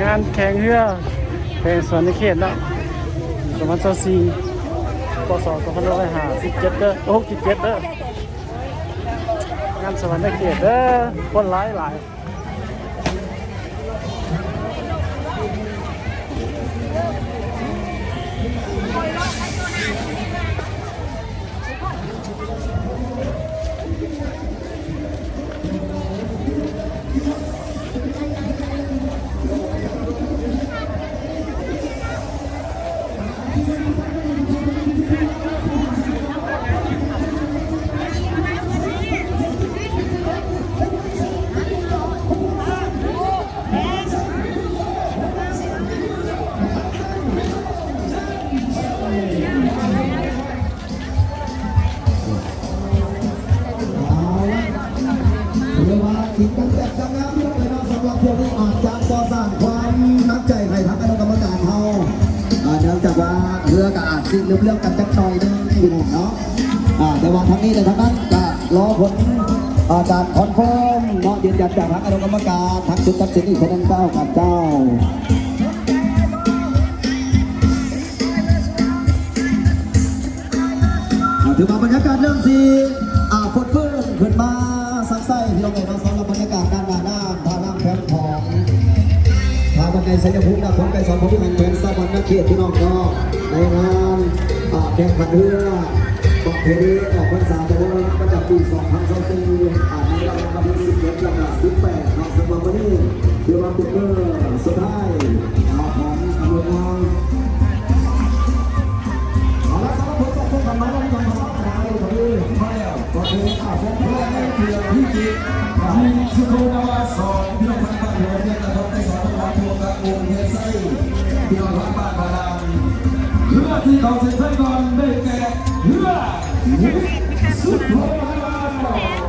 ງານແຂ່ງເຮືອແຂວງສະຫວັນນະເຂດເນາະ ສອງພັນຊາວສີ່ ພ.ສ. ສອງພັນຫ້າຮ້ອຍຫ້າສິບເຈັດເດີ ຫົກສິບເຈັດເດີ ງານສະຫວັນນະເຂດເດີ ຄົນຫຼາຍໆ. ເອົາລະ ຖືວ່າກິນກັນແບບງາມໆເລີຍເນາະ ສຳລັບພວກນີ້ອາດຈະບໍ່ສ້າງຄວາມໜັກໃຈໃຫ້ທາງຄະນະກຳມະການເຮົາ ອ່າ ເນື່ອງຈາກວ່າເຮືອກໍອາດຊິເຫຼືອມໆກັນຈັກໜ້ອຍໜຶ່ງພີ່ນ້ອງເນາະ ອ່າ ແຕ່ວ່າທັງນີ້ແລະທັງນັ້ນກໍລໍຜົນ ອ່າ ການຄອນເຟີມເນາະ ຢືນຢັນຈາກທາງຄະນະກຳມະການ ທາງຈຸດຕັດສິນອີກເທື່ອໜຶ່ງເຈົ້າ ເຈົ້າ. ອ່າ ຖືວ່າບັນຍາກາດເລີ່ມຊິ ອ່າ ຟົດຟື້ນຂຶ້ນມາຊັກໄຊພີ່ນ້ອງເອີຍເນາະ ສຳລັບບັນຍາກາດດ້ານໜ້ານ້ຳ ທ່ານ້ຳແຂວງຂອງ ທ່າບັນໄດໄຊຍະພູມ ນະຄອນໄກສອນ ພະວິຫານ ແຂວງສະຫວັນນະເຂດ ພີ່ນ້ອງເນາະ ໃນງານ ອ່າ ແຂ່ງຂັນເຮືອປະເພນີອອກພັນສາ ແຕ່ວ່າປະຈຳປີສອງພັນຊາວສີ່ ອ່າ ໃນລະຫວ່າງວັນທີສິບເອັດ ແລະກະສິບແປດເນາະ ສຳລັບມື້ນີ້ ຖືວ່າເປັນມື້ສຸດທ້າຍ ອ່າ ຂອງອຳເພີເມືອງ ເອົາລະ ສຳລັບຜົນການແຂ່ງຂັນມາແລ້ວ ມີການທຳລາຍຂອງເພິ່ນມາແລ້ວ ໂອເຄ ອ່າ ແຊມເພື່ອໃນເທື່ອທີເຈັດ ອ່າ ມີສຸໂກນາວາສອງ ພິລະພັນ ບ້ານໂຮງຮຽນນະຄອນໄກສອນ ລະຫວ່າງພວກກັບວົງເຮືອໄຊ ພີ່ນ້ອງທາງບ້ານບາດານ ເຮືອທີ່ເຂົ້າເສັ້ນໄຊກ່ອນໄດ້ແກ່ເຮືອ ສຸໂກນາວາສອງ.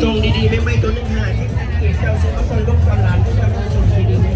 ສູງດີໆ ແມ່ໄມ້ຕົວໜຶ່ງ ຫ້າສິບພັນກີບ ເຈົ້າ ຊື້ມາກ່ອນລູກກ່ອນຫຼານ ເຈົ້າ ສົ່ງດີໆ.